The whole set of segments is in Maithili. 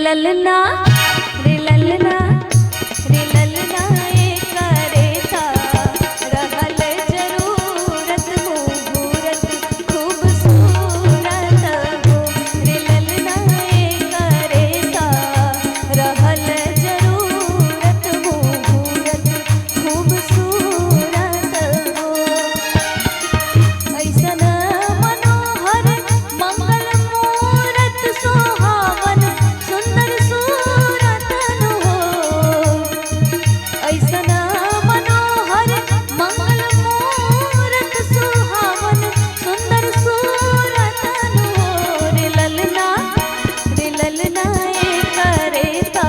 ललना रे ललना रे ललना ए करेता रहल जरूरत मुहूर्त खूबसूरत हो। रे ललना ए करेता रहल जरूरत मुहूर्त खूबसूरत हो। ऐसन मनोहर मंगल मूरत सुहावन सुंदर सूरत हो। ऐसन मनोहर मंगल मूरत सुहावन सुंदर सूरत हो। रे ललना ए करेता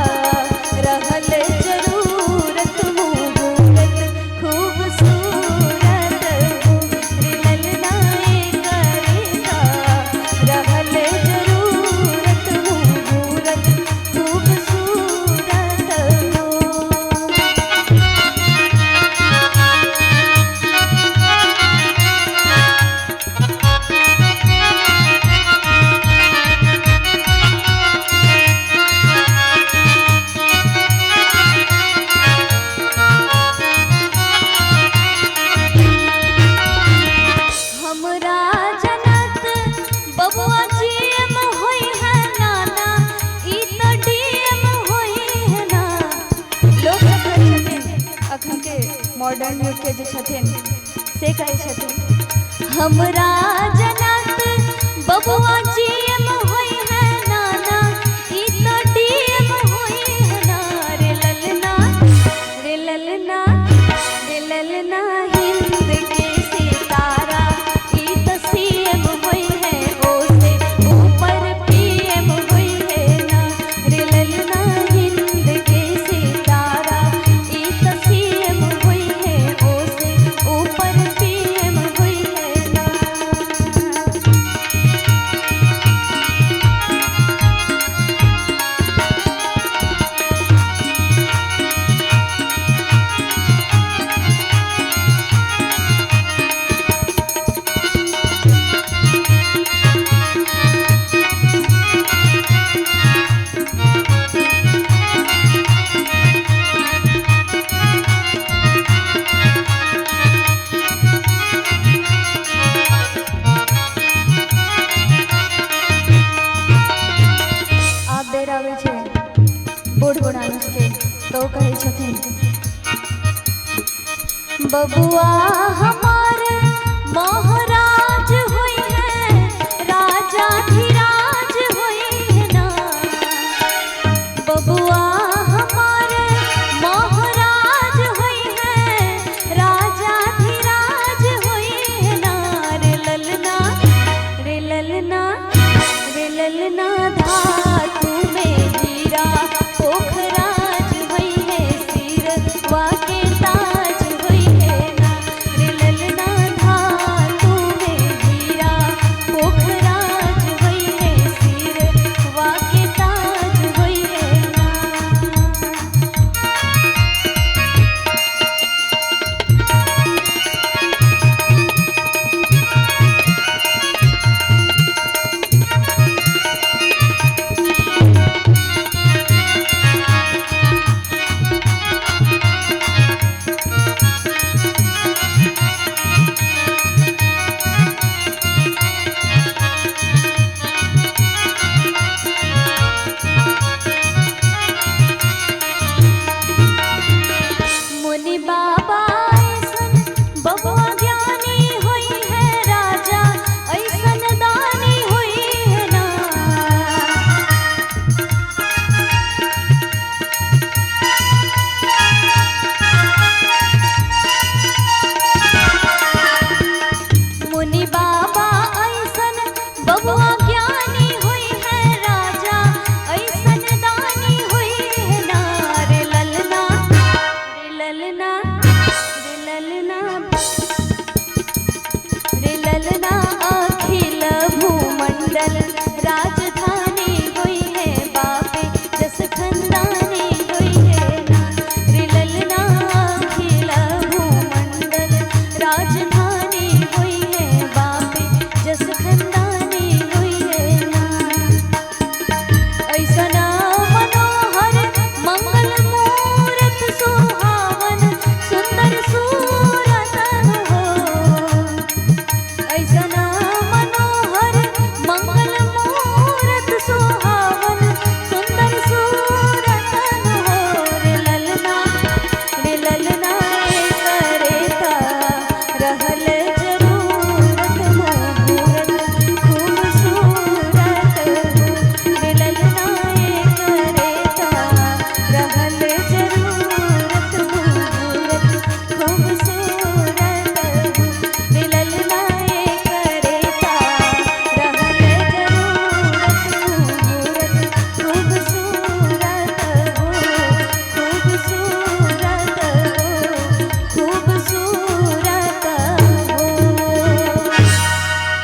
रहल जरूरत मुहूर्त खूबसूरत हो। रे ललना ए करेता रहल जरूरत मुहूर्त खूबसूरत हो। हमरा जनत बबुआ जीएम होई है नाना, ई त डीएम होई है ना। लोक सब कहै छथिन अखन के मॉडर्न युग के जे छथिन से कहै छथिन। हमरा जनत बबुआ जीएम होई है नाना, ई त डीएम होई है ना। रे ललना रे ललना रे ललना हिंद के सितारा, ई त सीएम होई है ओ से ऊपर पीएम होई है ना। रे ललना हिंद के सितारा, ई त सीएम होई है ओ से ऊपर पीएम होई है ना। आब बेर आबै छै बूढ़ बुढ़ानुसके तऽ ओ कहै छथिन बबुआ हमार महाराज हुई है, राजा धीराज हुई है ना। बबुआ हमार महाराज हुई है, राजा धीराज हुई है ना। रे ललना रे ललना रे ललना धातु में हीरा पोखराज हुई है, सिर वाके